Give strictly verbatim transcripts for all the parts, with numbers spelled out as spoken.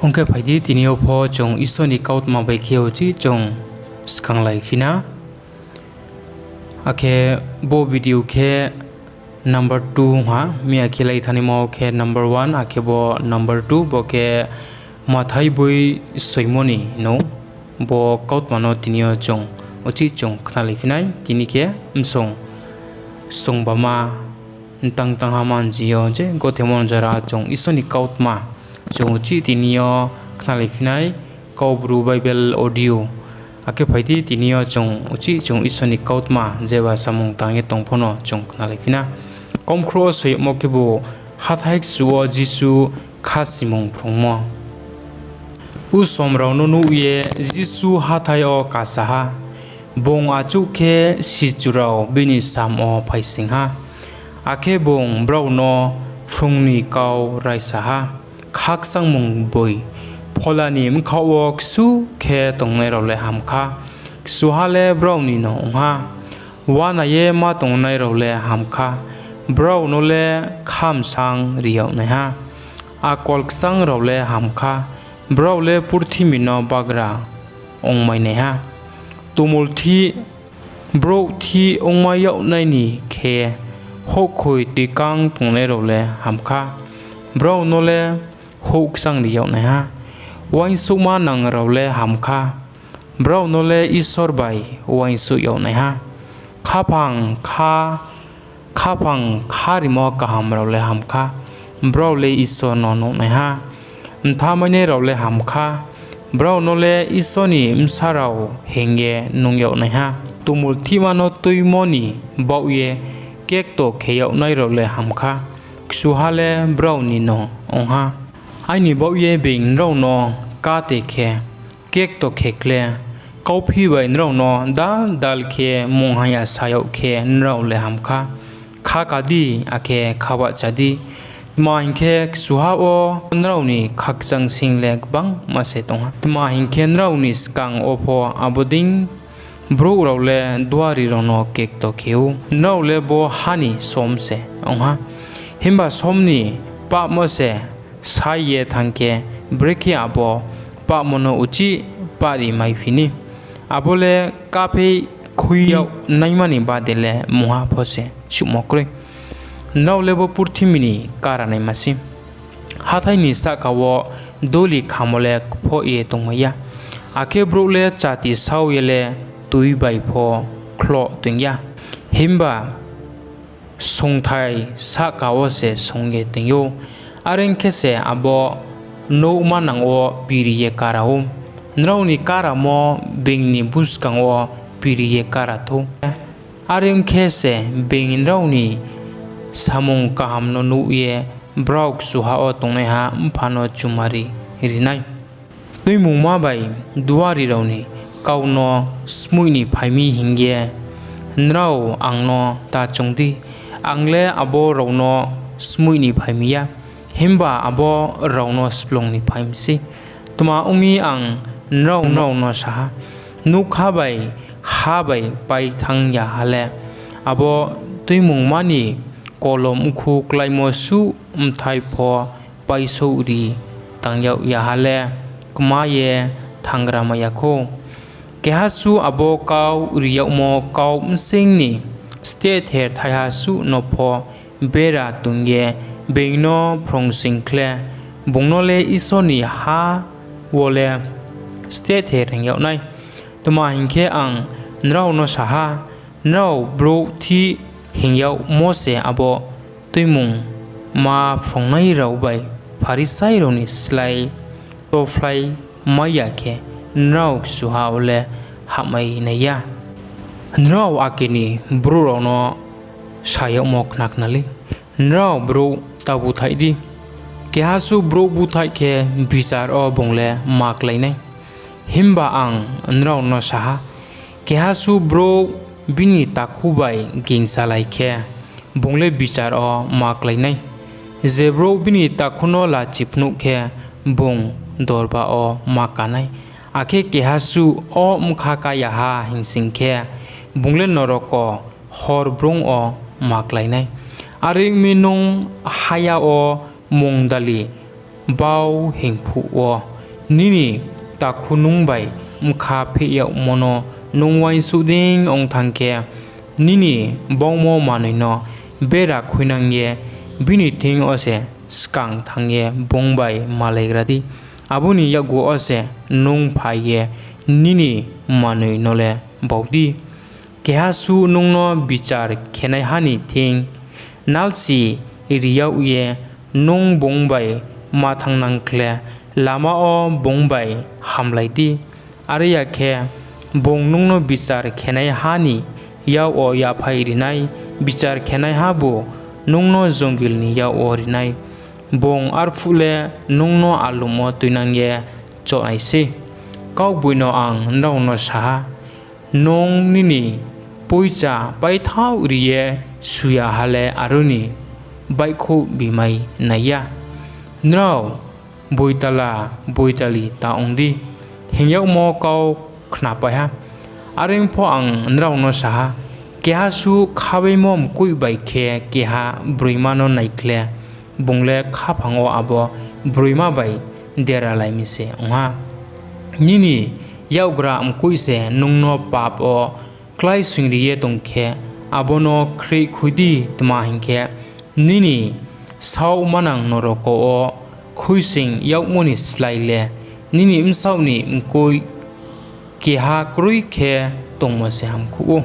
Ong khe phai di, tini yo pho chung Isor ni kautma bai khe uchih chung skanglai phi na. Akhe bo video khe number two ong ha, miya khe lai thanaima wo khe number one, akhe bo number two, bo khe Mathai boi soimo ni no. Bo kautma no tini yo chung uchih chung khnalai phi nai. Tini khe msong, song bama, tang tang ha manji yo je gothemo jora chung Isor ni kautma chung uchih tini yo khnalai phi nai, Kaubru Bible audio. Akhe phai di, tini yo chung uchih chung Isor ni kautma jeba samung tang ye tong pho no chung khnalai phi na. Komkhrouh wo soi yagmo khebu, Hathái Kchu wo Jisu Khasimung Phrungmo. Usom rao no nuh ye Jisu hathái yo kasa ha. Bung achouh khe sichu rao bini samm wo phaising ha. Akhe bung brao no phrung ni kau raisa ha: Khakchangmung boi, Phola ni bkhaoh wo ksu khe tongnai rao le ham kha, kchuha le brao nino ong ha. Uana ye ma tongnai rao le ham kha, brao no le khamsang ri yag nai ha. Akol kchang rao le ham kha, brao le purthimbi no bagra ongmai nai ha. Tumulthih, brouh thih ongmai yag nai ni khe, houhkhoi toikang tongnai rao le ham kha, brao no le houhkchangri yag nai ha. Uaingsouhmanang rao le ham kha, brao no le Isor bai uaingsouh yag nai ha. Khaphang kha rimo kaham rao le ham kha, brao le Isor no nuh nai ha. Mthamainai rao le ham kha, brao no le Isor ni bsa rao hing ye nunng yag nai ha. Tumulthihma no tuimo ni baoh ye kekto khe yagnai rao le ham kha, kchuha le brao nino ong ha. Aini baoh ye being nrao no kate khe, kekto khe khle, kauphi bai nrao no dal dal khe mungha ya sa yag khe nrao le ham kha. Khaka di, akhe khabahcha di; tma hing khe, kchuha wo nrao ni khakchangseing le gbangma se tong ha. Tma hing khe, nrao ni skang wo pho abo dei brouh rao le duari rao no kekto khe ou. Nrao le bo ha ni som se ong ha. Himba som ni pahmo se sai ye thanng khe, brekhe abo pahmo no uchih pahri maiphi ni? Abo le kápheih khui yag naima ni bade le mungha pho se chuhmo kroi. Nrao le bo purthimbi ni kara naima sei. Hathái ni sahka wo doli khamo le kphoh ye tongmai ya, akhe brouh le chati sau ye le toi bai pho khloh toing ya, himba songthai sahka wo se song ye toing ou. Are ong khe se abo nouh manang wo piri ye kara ou. Nrao ni karamo being ni buskang wo piri ye kara thou. Are ong khe se being nrao ni samung kaham no nuh ye brao kchuha wo tongnaiha Mpha no chumari ri nai. Tuimungma bai duari rao ni kau no skmoih ni phai mi hing ye nrao ang no ta choung di. Ang le abo rao no skmoih ni phai mi ya, himba abo rao no splung ni phai mi sei. Tma ong mi, ang nrao no sa ha, nougkha bai ha bai pai thanng ya ha le, abo Tuimungma ni Kolom bkhu kláimo suh bthai pho paisouhri tang yag ya ha le, kma ye thanggra mai ya khou. Keha suh abo kau ri yagmo kau bsing ni stehther thaiha suh no pho bera toing ye being no phrungsing khle, bung no le Isor ni ha wo le stehther hing yag nai. Tma hing khe, ang nrao no sa ha, nrao brouh thih hing yagmo se abo Tuimungma phrungnai rao bai Pharisai rao ni slái tophlaimai ya khe, nrao kchuha wo le hahmai nai ya. Nrao ake ni brouh rao no sa yagmo khna khna lei. Nrao brouh ta búthaih di. Keha suh brouh búthaih khe, bichar wo bung le ma klái nai. Himba ang nrao no sa ha, keha suh brouh bini takhu bai gingsalai khe, bung le bichar wo ma klái nai. Je brouh bini takhu no lachi phnuh khe, bung dorba wo ma ka nai. Akhe keha suh, ‘O bkha ká ya ha,’ hingsing khe, bung le noroko horr brung wo ma klái nai. Are ong mi, nung haya wo mungdali bau hing phuh wo, nini takhu nung bai bkha pheh yagmo no nung uaingsouh dei ong thanng khe, nini baumo manoi no bera khuinang ye bini thing yo se skang thanng ye bung bai malaigra di. Abo ni yakgu wo se nung phai ye nini manoi no le bau di. Keha suh nung no bichar khenaiha ni thing nalsi ri yag ye nung bung bai ma thanngnang khle, lama wo bung bai hamlai di. Are ya khe, bung nung no bichar khenaiha ni yak wo yaphaih ri nai, bichar khenaihabu nung no jongil ni yak wo ri nai. Bung arphuh le nung no alum wo tuinang ye choh nai sei. Kaugboino ang nrao no sa ha, nung nini poicha paithaoh ri ye shu ya ha le aro ni baihkhouh bimai nai ya. Nrao boitala boitali ta ong di, hing yagmo kau khnapai ha. Are pho ang nrao no sa ha, keha suh khabaimo mkoih bai khe keha broima no nai khle, bung le khaphang wo abo broima bai deralai mi se ong ha. Nini yakgra mkoih se nung no pap wo kláisoingri ye tong khe, abo no khreih khui di; tma hing khe, nini saoh manang noroko wo khuisoing yagmo ni slái le nini bsaoh ni mkoih keha kroi khe tongmo se hamkuh ou.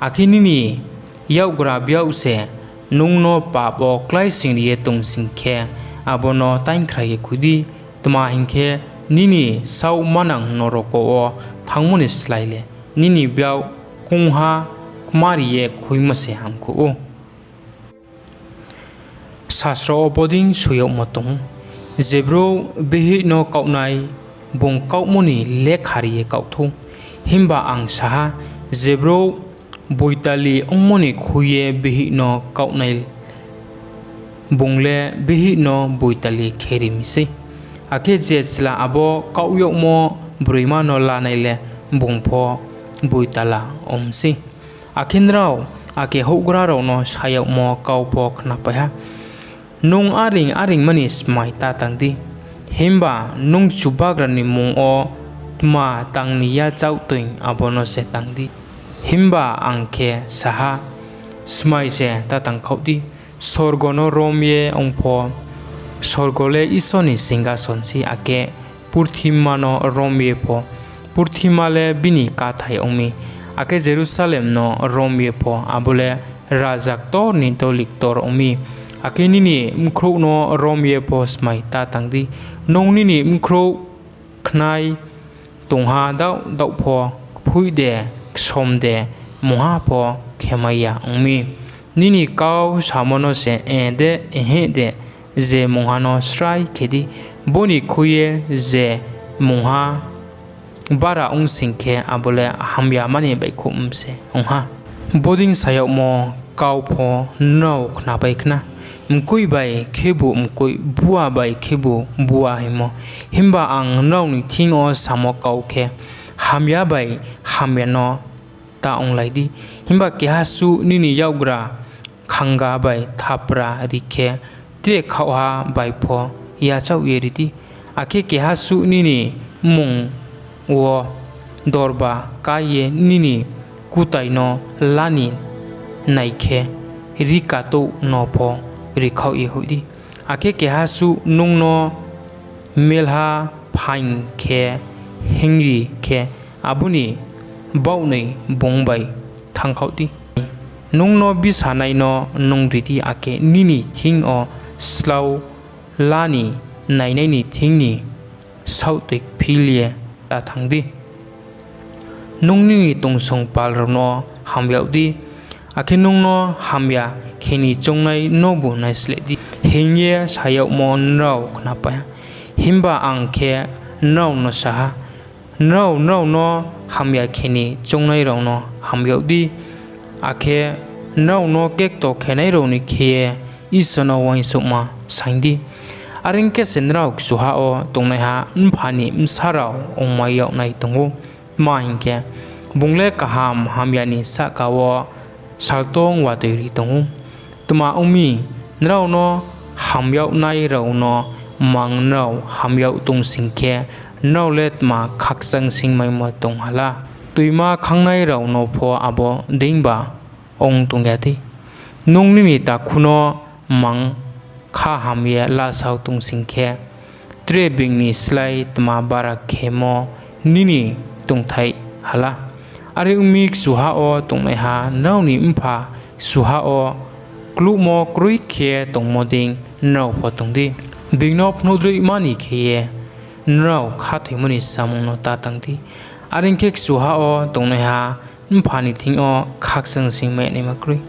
Akhe nini yakgra byak se nung no pap wo kláisoingri ye tong sing khe, abo no tainngkhrai ye khui di; tma hing khe, nini saoh manang noroko wo thanngmo ni slái le nini byak koungha kmari ye khuimo se hamkuh ou. Sasro wo bodei soi yagmo tong ou, je brouh bihih no kaohnai, bung kaohmo ni lekha ri ye kaoh thou. Himba ang sa ha, je brouh boitali ongmo ni khui ye bihih no kaohnai, bung le bihih no boitali kheri mi sei. Akhe je chla abo kaoh yagmo broima no lanai le bung pho boitala ong mi sei. Akhe nrao ake houhgra rao no sa yagmo kau pho khnapai ha: Nung areing areingma ni smai ta tang di, himba nung Chubagra ni mmung wo tma tang ni yachaoh toing, abo no se tang di. Himba ang khe sa ha, smai se ta tangkhaoh di. Sorgo no rom ye ong pho, sorgo le Isor ni singkason sei, akhe purthima no rom ye pho, purthima le bini káthai ong mi. Akhe Jerusalem no rom ye pho, abo le raja ktor ni doli ktor ong mi. Akhe nini bkhrouh no rom ye pho smai ta tang di. Nung nini bkhrouh khnai tongha daoh daoh pho, kphoih de, ksom de, mungha pho khemai ya ong mi. Nini kau samo no se ‘Eñ’ de, ‘Eñheh’ de, je mungha no srai khe di. Bo ni khui ye je mungha bára ong sing khe, abo le hamyama ni baihkhouh se ong ha. Bodei sa yagmo kau pho nrao khnapai khna: Mkoih bai khebu mkoih, bua bai khebu bua hingmo. Himba ang nrao ni thing yo samo kau khe, hamya bai hamya no ta onglai di. Himba keha suh nini yakgra khanga bai thapra ri khe, tre khaohha bai pho yachaoh ye ri di. Akhe keha suh nini mmung wo dorba kái ye nini kutai no la ni nai khe, rikatouh no pho rikhaoh ye hoih di. Akhe keha suh nung no melha phaing khe hinngri khe, abo ni baohnoi bung bai thanngkhaoh di. Nung no bisanai no nung ri di, akhe nini thing yo slao la ni nainai ni thing ni saohtoi kphil ye ta thanng di. Nung nini tongsong pal rao no ham yag di, akhe nung no hamya khe ni choungnai nobu naisleh di, hing ye sa yagmo nrao khnapai ha. Himba ang khe nrao no sa ha, nrao nrao no hamya khe ni choungnai rao no ham yag di, akhe nrao no kekto khenai rao ni khe ye Isor no uaingsouhma saing di. Are ong khe se nrao kchuha wo tongnaiha Mpha ni bsa rao ongmai yag nai tong ou. Tma hing khe, bung le kaham hamya ni sahka wo saltong watoi ri tong ou. Tma ong mi, nrao no ham yagnai rao no mang nrao ham yag tong sing khe, nrao le tma khakchangseingmaimo tong ha la? Tuima khangnai rao no pho abo dei ba ong tong ya dei? Nung nini takhu no mang kha ham ye lasao tong sing khe, tre being ni slái tma bára khemo nini tongthaih ha la? Are ong mi, kchuha wo tongnaiha nrao ni Mpha kchuha wo kluhmo kroi khe tongmo dei nrao pho tong di. Being no phnuhdroihma ni khe ye nrao khathoimo ni samung no ta tang di. Are ong khe, kchuha wo tongnaiha Mpha ni thing yo khakchangseingmai yag naima kroi.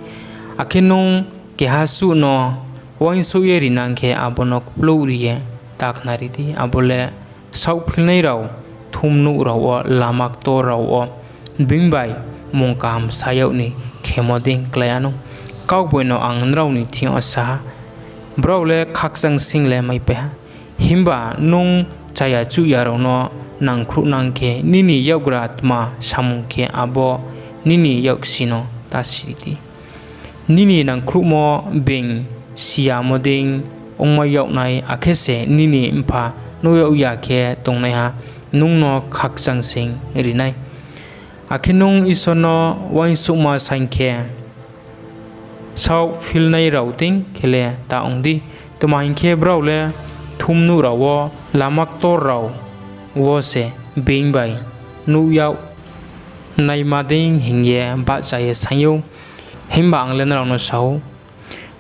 Akhe nung keha suh no uaingsouh ye rinang khe, abo no kplouh ri ye ta khnari di. Abo le saohphilnai rao, thumnouh rao wo, lama ktor rao wo being bai mung kaham sa yag ni khemo dei klái wanou. Kaugboino ang nrao ni thing yo sa ha, brao le khakchangseing le maipai ha. Himba nung chaya-chuhya rao no nangkhruhnang khe, nini yakgra tma samung khe, abo nini yaksi no ta siri di. Nini nangkhruhmo being si yamo dei ongmai yag nai, akhe se nini Mpha nuh yag ya khe tongnaiha nung no khakchangseing ri nai. Akhe nung Isor no uaingsouhma saing khe, saohphilnai rao dei khe le ta ong di. Tma hing khe, brao le thumnouh rao wo, lama ktor rao wo se being bai nuh yag naima dei hing ye bahcha ye saing ou. Himba ang le nrao no sa ou,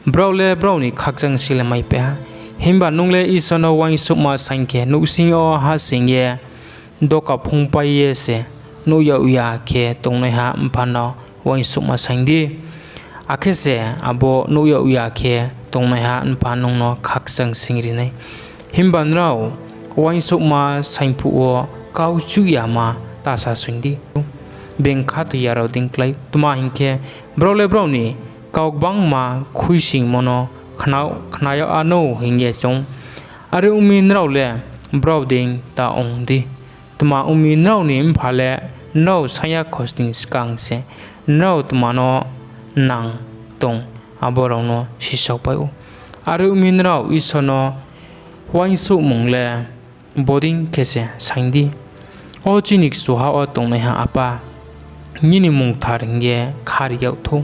brao le brao ni khakchangseing le maipai ha. Himba nung le Isor no uaingsouhma saing khe, nouhsing yo hahsoing ye, doka phungpai ye se nuh yag ya khe tongnaiha Mpha no uaingsouhma saing di. Akhe se abo nuh yag ya khe tongnaiha Mpha nung no khakchangseing ri nai. Himba nrao uaingsouhma saing phuh wo kau chuh yama ta sasoing di, being khathoiya rao dei klái. Tma hing khe, brao le brao ni kau gbangma khuisoingmo no khna yag wanou hing ye choung ou. Are ong mi, nrao le brao dei ta ong di. Tma ong mi, nrao ni Mpha le nrao saing ya khosning skang se nrao tma no nang tong, abo rao no sisaopai ou. Are ong mi, nrao Isor no uaingsouhmung le bodei khe se saing di: O chini kchuha wo tongnaiha Apa, nini mmung kthar hing ye khari yag thou.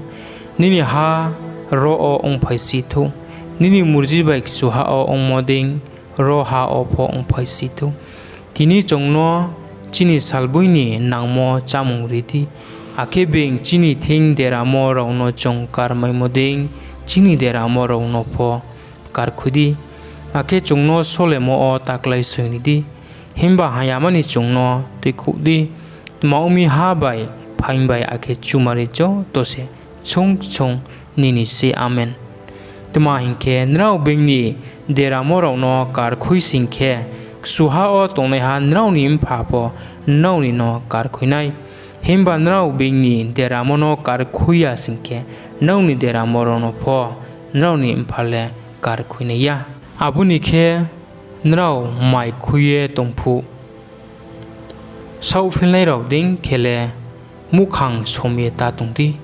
Nini ha ro wo ongphai si thou. Nini murji bai kchuha wo ongmo dei ro ha wo pho ongphai si thou. Tini chung no chini salboi ni nangmo chámung ri di, akhe being chini thing deramo rao no chung karmaimo dei chini deramo rao no pho karkhui di, akhe chung no solemo wo ta kláisoing ri di, himba hamyama ni chung no tuikhouh di. Tma ong mi, ha bai, phaing bai, akhe chumari joto se kchung kchung nini sei. Amen. Tma hing khe, nrao being ni deramo rao no karkhui sing khe, kchuha wo tongnaiha nrao ni Mpha pho nrao ni no karkhui nai. Himba nrao being ni deramo no karkhui ya sing khe, nrao ni deramo rao no pho nrao ni Mpha le karkhui nai ya. Abo ni khe, nrao mai khui ye tong phuh, saohphilnai rao dei khe le muhkhang som ye ta tong di.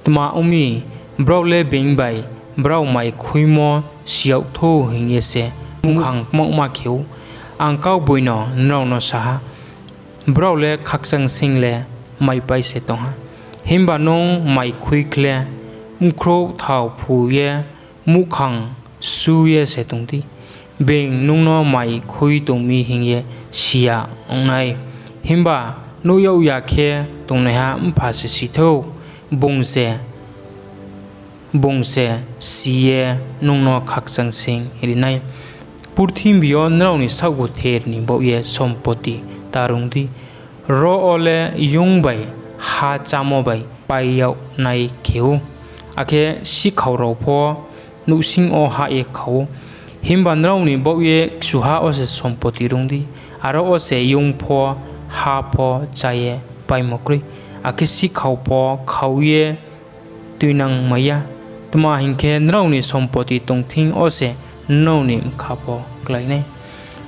Tma ong mi, brao le being bai brao mai khuimo si yag thou hing ye se muhkhang kmoma khe ou. Ang kaugboino nrao no sa ha, brao le khakchangseing le maipai se tong ha. Himba nung mai khui khle, bkhrouh thao phu ye muhkhang su ye se tong di, being nung no mai khui tong mi hing ye si ya ong nai. Himba nuh yag ya khe tongnaiha Mpha se si thou, bung se si ye nung no khakchangseing ri nai. Purthimbi yo nrao ni saohguther ni baoh ye sompoti ta rung di. Ro wo le young bai ha chámo bai pai yag nai khe ou, akhe sihkhao rao pho nouhsing yo hah ye kha ou. Himba nrao ni baoh ye kchuha wo se sompoti rung di. Aro wo se young pho, ha pho chá ye paimo kroi, akhe sihkhao pho khau ye tuinangmai ya. Tma hing khe, nrao ni sompoti tong thing yo se nrao ni bkha pho klái nai.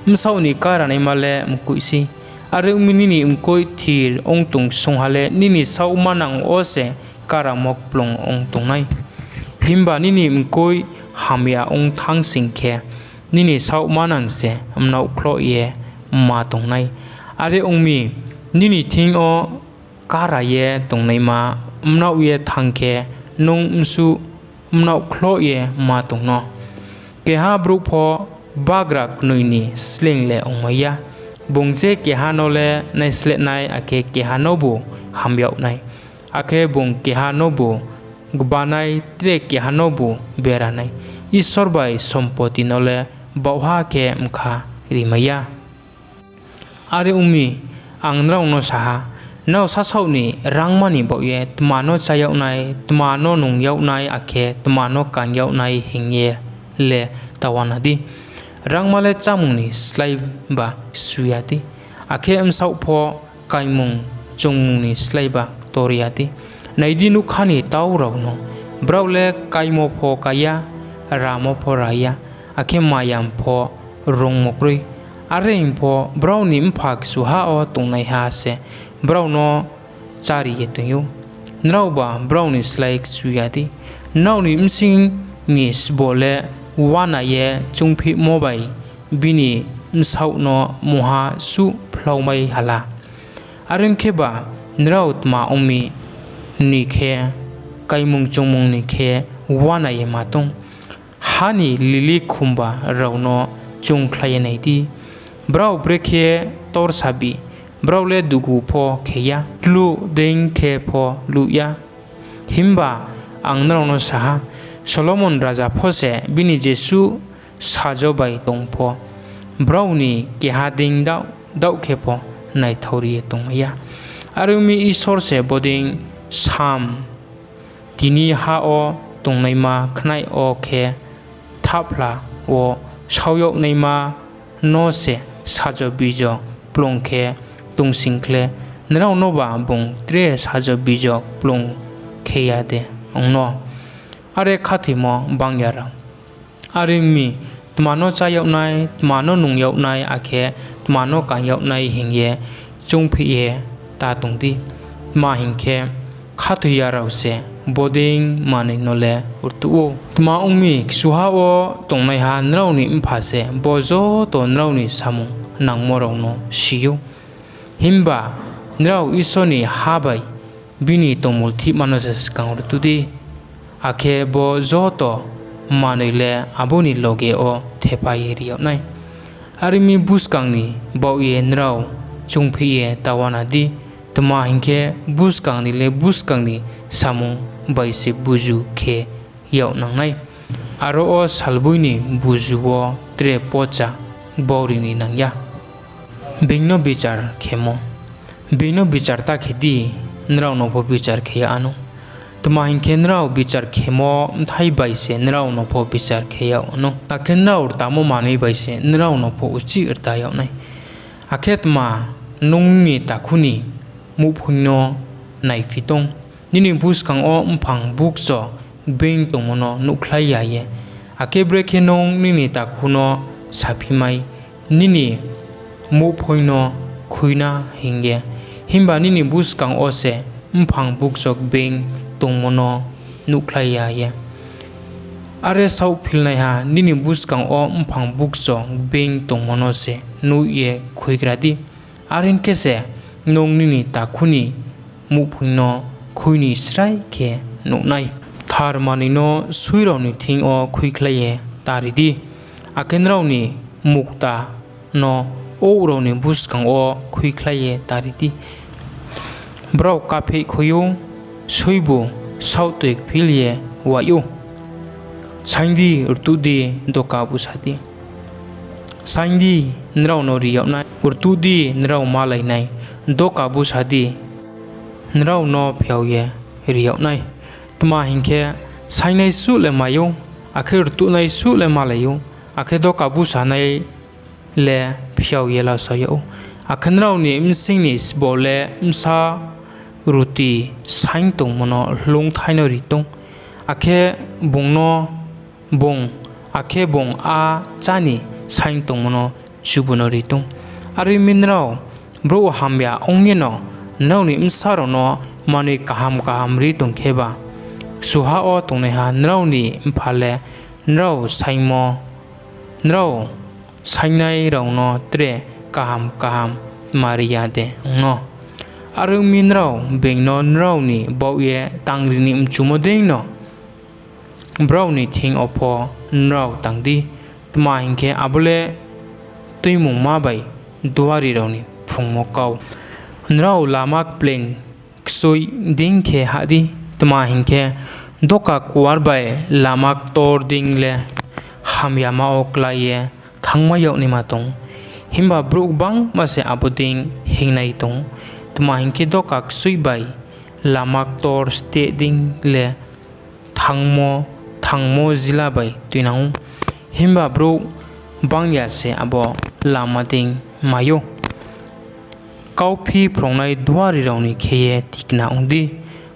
Bsaoh ni karanaima le mkoih sei. Are ong mi, nini mkoih thir ong tong songha le nini saoh manang wo se karamo kplung ong tong nai. Himba nini mkoih hamya ong thanng sing khe, nini saoh manang se mnaohkhloh ye ma tong nai. Are ong mi, nini thing yo kara ye tongnaima mnaoh ye thanng khe, nung bsuh mnaohkhloh ye ma tong no. Keha brouh pho bagra knoi ni sleing le ongmai ya. Bung je keha no le naisleh nai, akhe keha nobu ham yag nai, akhe bung keha nobu gba nai, tre keha nobu bera nai. Isor bai sompoti no le baohha khe bkha rimai ya. Are ong mi, ang nrao no sa ha, nrao sasaoh ni rangma ni baoh ye tma no chá yag nai, tma no nung yag nai, akhe tma no kaing yag nai hing ye le ta uana di. Rangma le chámung ni sláiba kchu ya di, akhe bsaoh pho kaingmung-chungmung ni sláiba ktor ya di. Nai di, nougkha ni tau rao no, brao le kaimo pho kai ya, ramo pho ra ya, akhe mayam pho rungmo kroi. Are hing pho, brao ni Mpha kchuha wo tongnaiha se brao no chári ye toing ou. Nraoba brao ni slái kchu ya di. Nrao ni bsing ni sbo le uana ye choungphihmo bai bini bsaoh no mungha suh phlaumai ha la? Are ong kheba, nrao tma ong mi ni khe, kaingmung-chungmung ni khe uana ye ma tong? Ha ni lili khumba rao no choungkhlai ye nai di, brao brekhe torsabi, brao le dugu pho khe ya, kluh dei khe pho luh ya. Himba ang nrao no sa ha, Solomon raja pho se bini jesuh sajo bai tong pho, brao ni keha dei daoh khe pho naithao ri ye tongmai ya. Are ong mi, Isor se bodei sam tini ha wo tongnaima khnaih wo khe, thaphla wo sao yag naima no se sajo bijo kplung khe tongsing khle, nrao noba bung tre sajo bijo kplung khe ya de ong no? Are khathoimo banng ya rao, are ong mi, tma no chá yag nai, tma no nung yag nai, akhe tma no kaing yag nai hing ye choungphih ye ta tong di. Tma hing khe, khathoi ya rao se bodei manoi no le rtuh ou. Tma ong mi, kchuha wo tongnaiha nrao ni Mpha se bo joto nrao ni samung nangmo rao no si ou. Himba nrao Isor ni ha bai bini tongmulthihma no se skang rtuh di, akhe bo joto manoi le abo ni loge wo thepha ye ri yag nai. Are ong mi, buskang ni baoh ye nrao choungphih ye ta uana di, tma hing khe, buskang ni le buskang ni samung bai se buzu khe yag nang nai. Aro wo salboi ni buzu wo tre pocha bauri ni nang ya. Being no bichar khemo. Being no bichar ta khe di, nrao no pho bichar khe yag wanou. Tma hing khe, nrao bichar khemo bthai bai se nrao no pho bichar khe yag wanou, akhe nrao rtamo manoi bai se nrao no pho uchih rta yag nai. Akhe tma nung nini takhu ni muhphoing no naiphi tong, nini buskang wo mphang bukcho gbeing tongmo no nuhkhlai ya ye? Akhe brekhe nung nini takhu no saphimai, nini muhphoing no khui na hing ye? Himba nini buskang wo se mphang bukcho gbeing tongmo no nuhkhlai ya ye? Are saohphilnaiha, nini buskang wo mphang bukcho gbeing tongmo no se nuh ye khuigra di. Are ong khe se nung nini takhu ni muhphoing no khui ni srai khe nuh nai. Kthar manoi no sui rao ni thing yo khuikhlai ye ta ri di, akhe nrao ni mukta no wouh rao ni buskang wo khuikhlai ye ta ri di. Brao kápheih khui ou, suibu saohtoi kphil ye wai ou. Saing di, rtuh di, doka busa di. Saing di, nrao no ri yag nai, rtuh di, nrao malai nai, doka busa di, nrao no phiao ye ri yag nai. Tma hing khe, saingnai suh le mai ou, akhe rtuhnai suh le malai ou, akhe doka busanai le phiao ye lasao yag ou. Akhe nrao ni bsing ni sbo le bsa ruti saing tongmo no hloungthai no ri tong, akhe bung no bung, akhe bung á chá ni saing tongmo no chubu no ri tong. Are ong mi, nrao brouh hamya ong yeno nrao ni bsa rao no manoi kaham kaham ri tong kheba, kchuha wo tongnaiha nrao ni Mpha le nrao saingmo Nrao saingnai rao no tre kaham kaham tma ri ya de ong no? Are ong mi, nrao being no nrao ni baoh ye tangri ni mchumo deino brao ni thing yo pho nrao tang di; tma hing khe, abo le Tuimungma bai duari rao ni phrungmo kau. Nrao lama kpleing kchoih dei khe hah di; tma hing khe, doka kuar bai lama ktor dei le hamyama wo klái ye thanngmai yag naima tong ou. Himba brouh gbangma se abo dei hinngnai tong ou. Tma hing khe, doka kchoih bai lama ktor steh dei le thanngmo jila bai tuinang ou, himba brouh banng ya se abo lama dei mai ou. Kauphi phrungnai duari rao ni khe ye tikna ong di.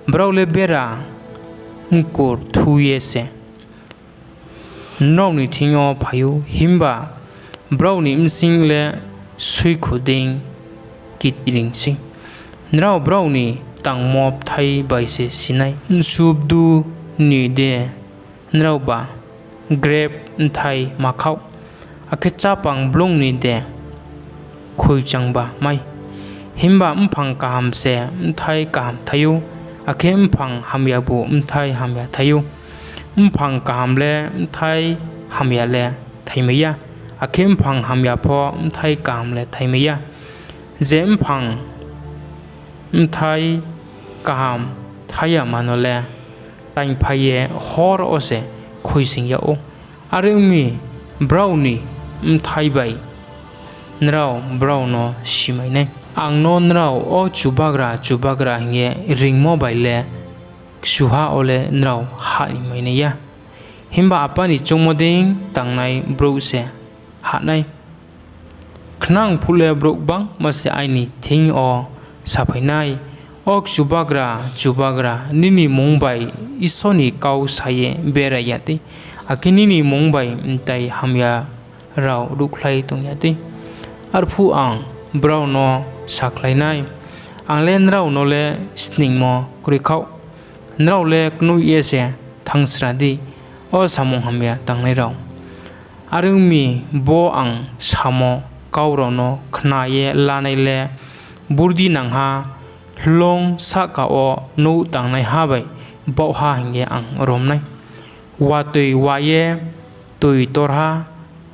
Brao le bera mkur thu ye se nrao ni thing yo phai ou, himba brao ni bsing le suikhu dei kidring sei. Nrao brao ni tangmo bthai bai se si nai. Bswuh bdu ni de nraoba grep bthai ma khaoh? Akhe chápang blung ni de khuichangba mai? Himba mphang kaham se bthai kaham thai ou, akhe mphang hamyabu bthai hamya thai ou. Mphang kaham le bthai hamya le thaimai ya, akhe mphang hamya pho bthai kaham le thaimai ya. Je mphang bthai kaham thai yama no le taingphai ye hor wo se khuisoing yag ou. Are ong mi, brao ni bthai bai nrao brao no si mai nai. Ang no nrao ‘O Chubagra, Chubagra’ hing ye reingmo bai le kchuha wo le nrao hah ni mai nai ya, himba Apa ni choungmo dei tangnai brouh se hah nai. Khnang phuh le brouh gbangma se aini thing yo saphai nai, ‘O Chubagra, Chubagra, nini mmung bai Isor ni kau sa ye berai ya dei, akhe nini mmung bai mtai hamya rao ruhkhlai tong ya dei?’ Arphuh ang brao no sakhlai nai, ‘Ang le nrao no le sningmo kroi khaoh, nrao le knoih ye se thanngsra di, O samung hamya tangnai rao.’ Are ong mi, bo ang samo kau rao no khna ye lanai le burdignangha hloung sahka wo nouh tangnaiha bai baoh ha hing ye ang rom nai. Watoi wa ye toi tor ha,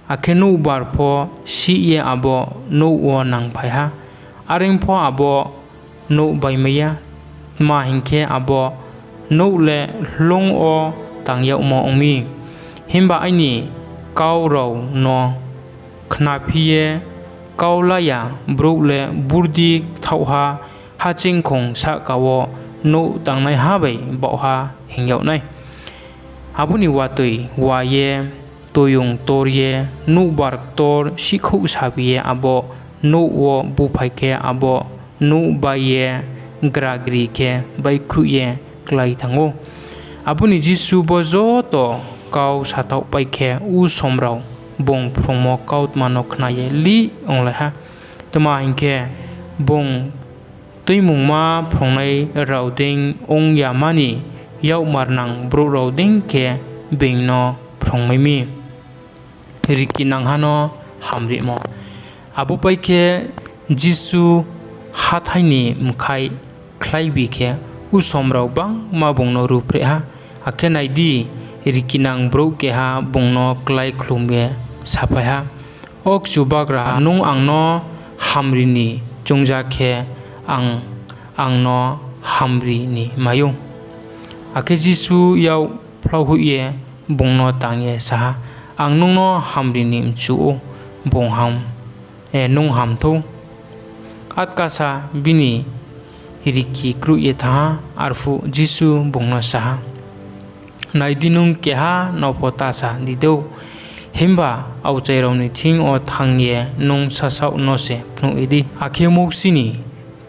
akhe nouhbar pho sih ye abo nouh wo nangphai ha; are pho abo nouh baimai ya, tma hing khe, abo nouh le hloung wo tang yagmo ong mi. Himba aini kau rao no khnaphi ye kau la ya brouh le burdi kthaohha hachingkhong sahka wo nouh tangnaiha bai baoh ha hing yag nai. Abo ni watoi wa ye toiyong tor ye nouhbar ktor sihkhouhsabi ye abo nouh wo búphai khe, abo nouh bái ye gragri khe baihkhruh ye klái thanng ou. Abo ni Jisu bo joto kau sathaohpai khe, usom rao bung phrungmo kautma no khna ye lih onglai ha; tma hing khe, bung Tuimungma phrungnai rao dei ong yama ni yakmar nang brouh rao dei khe being no phrungmai mi. Rikinangha no Hamrimo Abo pai khe, Jisu hathái ni bkhaih khlaibi khe, usom rao gbangma bung no ruhphreh ha. Akhe nai di, rikinang brouh keha bung no kláikhlum ye saphai ha, O Chubagraha, nung ang no hamri ni choungja khe, ang no hamri ni mai ou. Akhe Jisu yak phlauhoih ye bung no tang ye sa ha, Ang nung no hamri ni mchu ou, nung ham thou. Atkasa bini riki kroih ye thanng ha. Arphuh Jisu bung no sa ha, Nai di, nung keha no pho ta sa di dou, himba aokchai rao ni thing yo thanng ye nung sasaoh no se phnuh ye di. Akhe Mousi ni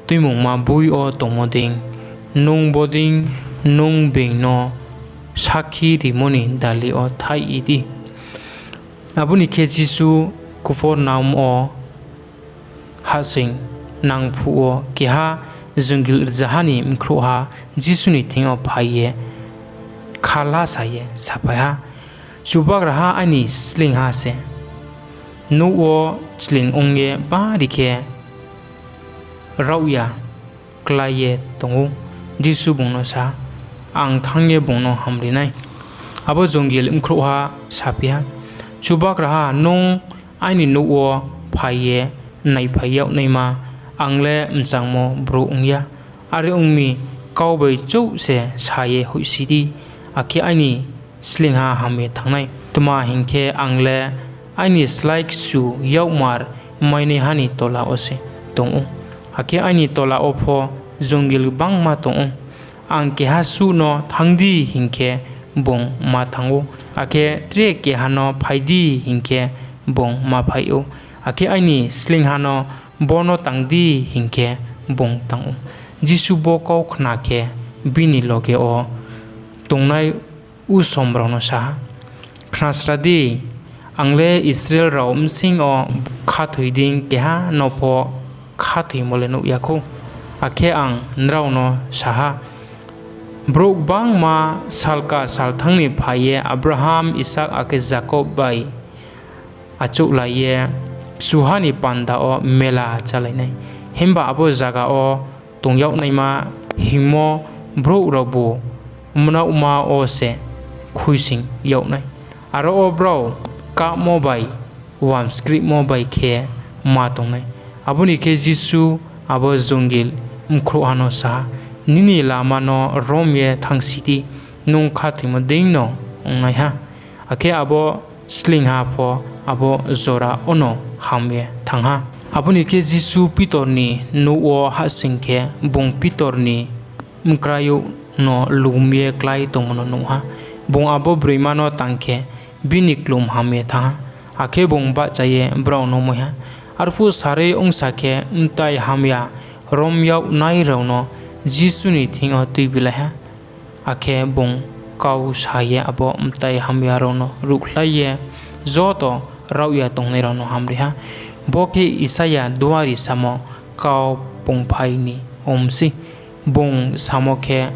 Tuimungma boi yo tongmo dei, nung bodei nung being no sakhi rimo ni dali yo thaih ye di. Abo ni khe Jisu Kophornaum wo hahsoingnang phuh wo, keha jongil rzaha ni bkhrouhha Jisu ni thing yo phai ye kha lasa ye saphai ha, Chubagraha, aini sleingha se. nouh wo sleing ong ye bari khe raohya klái ye tong ou. Jisu bung no sa ha, Ang thanng ye bung no hamri nai. Abo jongil bkhrouhha saphi ha, Chubagraha, nung aini nouh wo phai ye naiphai yag naima, ang le mchangmo brouh ong ya. Are ong mi, kau bai chouh se sa ye hoihsi di, akhe aini sleingha ham ye thanng nai. Tma hing khe, ang le aini slái kchu yakmar mainaiha ni tola wo se tong ou, akhe aini tola wo pho jongil gbangma tong ou. Ang keha suh no, ‘Thanng di,’ hing khe, bung ma thanng ou, akhe tre keha no, ‘Phai di,’ hing khe, bung ma phai ou, akhe aini sleingha no, ‘Bo no tang di,’ hing khe, bung tang ou. Jisu bo kau khna khe, bini loge wo tongnai usom rao no sa ha, Khnasra di, ang le Israel rao bsing yo khathoi dei keha no pho khathoimo le nuh ya khou. Akhe ang nrao no sa ha, brouh gbangma salka salthang ni phai ye Abraham, Isak, akhe Jakob bai achouhlai ye kchuha ni panda wo mela chálai nai. Himba abo zaga wo tong yag naima hingmo brouh raobu mnaohma wo se khuisoing yag nai. Aro wo brao kahmo bai wamskrehmo bai khe ma tong nai. Abo ni khe Jisu abo jongil bkhrouhha no sa ha, Nini lama no rom ye thanngsi di, nung khathoimo deino ong nai ha. Akhe abo sleingha pho abo jora wono ham ye thanng ha. Abo ni khe Jisu Pitor ni nouh wo hahsoing khe, bung Pitor ni mkrayouh no lum ye klái tongmo no nuh ha. Bung abo broima no tang khe, bini klum ham ye thanng ha, akhe bung bahcha ye brao no moi ha. Arphuh sarui ongsa khe, mtai hamya rom yag nai rao no Jisu ni thing yo tuibilai ha. Akhe bung kau sa ye abo mtai hamya rao no ruhkhlai ye joto raohya tongnai rao no hamri ha. Bo khe Isaia duari samo kau pungphai ni ong mi sei. Bung samo khe,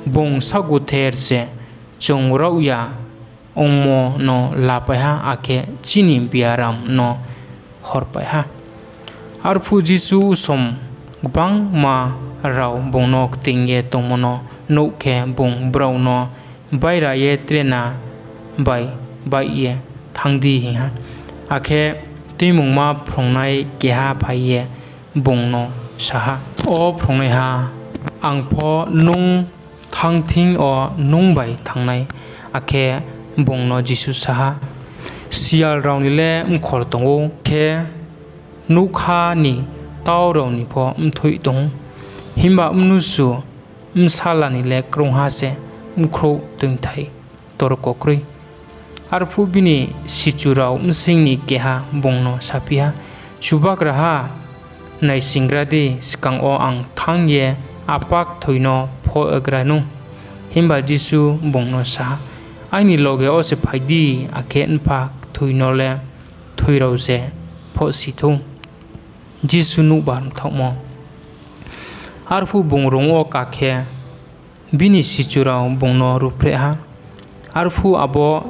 Bung saohguther se chung raohya ongmo no lapai ha, akhe chini biaram no horpai ha. Arphuh Jisu usom gbangma rao bung no kting ye tongmo no nuh khe, bung brao no baira ye trena bai baih ye thanng di hing ha. Akhe Tuimungma phrungnai keha phai ye bung no sa ha, O Phrungnaiha, ang pho nung thanng thing yo nung bai thanng nai. Akhe bung no Jisu sa ha, Sial rao ni le mkhor tong ou, akhe nougkha ni tau rao ni pho mthoih tong ou, himba Mnusu Bsala ni le krungha se bkhrouh toingthai torko kroi. Arphuh bini sichu rao bsing ni keha bung no saphi ha, Chubagraha, naisinggra di, skang wo ang thanng ye apa kthoi no phohgra nou. Himba Jisu bung no sa ha, Aini loge wo se phai di, akhe npha kthoi no le kthoi rao se phohsi thou. Jisu Nouhbar Mthaohmo Arphuh bung rung wo ka khe, bini sichu rao bung no ruhphreh ha. Arphuh abo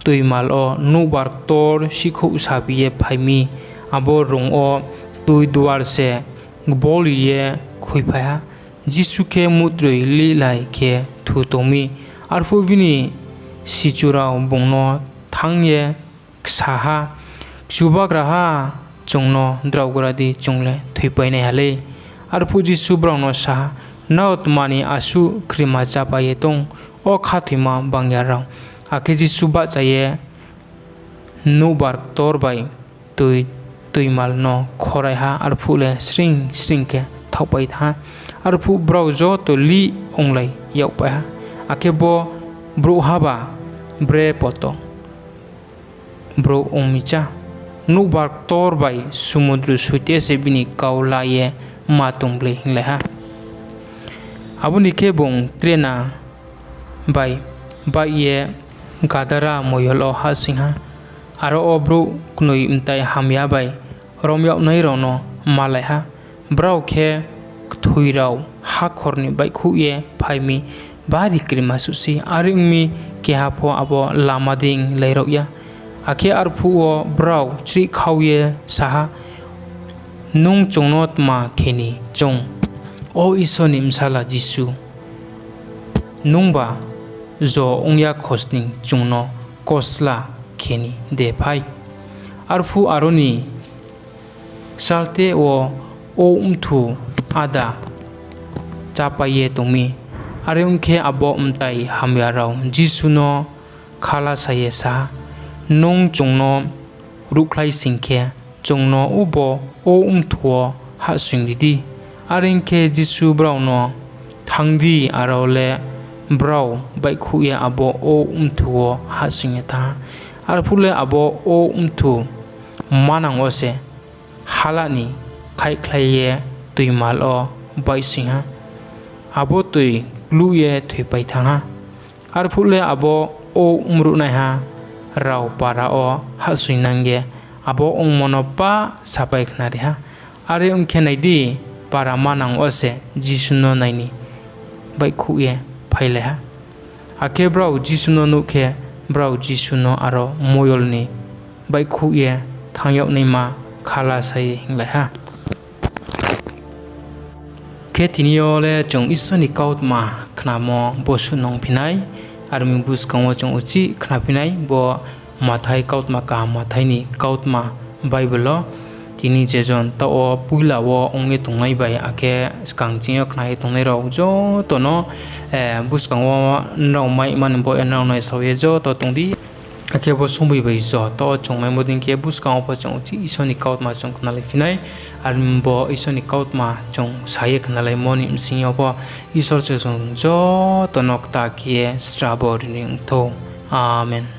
toimall wo nouhbar ktor sihkhouh sabi ye phai mi, abo rung wo toi duar se gboly ye khuiphai ha. Jisu khe mutroi lihlai khe thu tong mi. Arphuh bini sichu rao bung no thanng ye ksa ha, Chubagraha, chung no draogra di, chung le thoipai nai ha lei. Arphuh Jisu brao no sa ha, Nrao tma ni asuh krima chápai ye tong? O khathoimo bangya rao! Akhe Jisu bahcha ye nouhbar ktor bai toi toimall no khorai ha, arphuh le sring sring khe thaohpai thanng ha. Arphuh brao joto lih onglai yagpai ha, akhe bo brouhhaba bre poto brouh ong mi cha! Nouhbar ktor bai sumundru soite se bini kau la ye ma tong mlei hinglai ha. Abo ni khe bung trena bai baih ye Gadara moyol wo hahsoing ha. Aro wo brouh knoi mtai hamya bai rom yagnai rao no malai ha. Brao khe kthoi rao hakhor ni baihkhouh ye phai mi, bari krima suh sei. Are ong mi, keha pho abo lama deing lairaoh ya. Akhe arphuh wo brao chrihkhau ye sa ha, Nung chung no tma khe ni choung, O Isor ni Bsala Jisu? Nungba jo ong ya khosning chung no kosla khe ni de phai? Arphuh aro ni kchalteh wo wouh mthu áda chápai ye tong mi. Are ong khe, abo mtai hamya rao Jisu no khalasa ye sa ha, Nung chung no ruhkhlai sing khe, chung no ubo wouh mthu wo hahsoingri di. Are ong khe, Jisu brao no, Thanng di. Aro le brao baihkhouh ye abo wouh mthu wo hahsoing ye thanng ha. Arphuh le abo wouh mthu manang wo se hala ni khaihkhlai ye toimall wo baihsoing ha, abo toi kluh ye thoipai thanng ha. Arphuh le abo wouh mruhnaiha rao para wo hahsoingnang ye abo ongmo no pah sapai khnari ha. Are ong khe, nai di, para manang wo se Jisu no nai ni baihkhouh ye phailai ha. Akhe brao Jisu no nuh khe, brao Jisu no aro moyol ni baihkhouh ye thanng yag naima khalasa ye hinglai ha. Khe tini yo le chung Isor ni kautma khnamo bosuh nung phi nai, aro ni buskang wo chung uchih khnaphi nai bo Mathai kautma kaham, Mathai ni kautma Bible wo. Tini je jon taoh wo poila wo ong ye tongnai bai, akhe skang ching yo khna ye tongnai rao joto no, buskang wo nrao mai mani bo nrao no sao ye joto tong di. Akhe bo somoi bai joto wo chung maimo dei khe buskang wo pho chung uchih Isor ni kautma chung khnalaiphi nai. Aro ni bo Isor ni kautma chung sa ye khnalaimo ni bsing yo pho Isor se chung joto no kta khe ye srabo ri ni ong thou. Amen.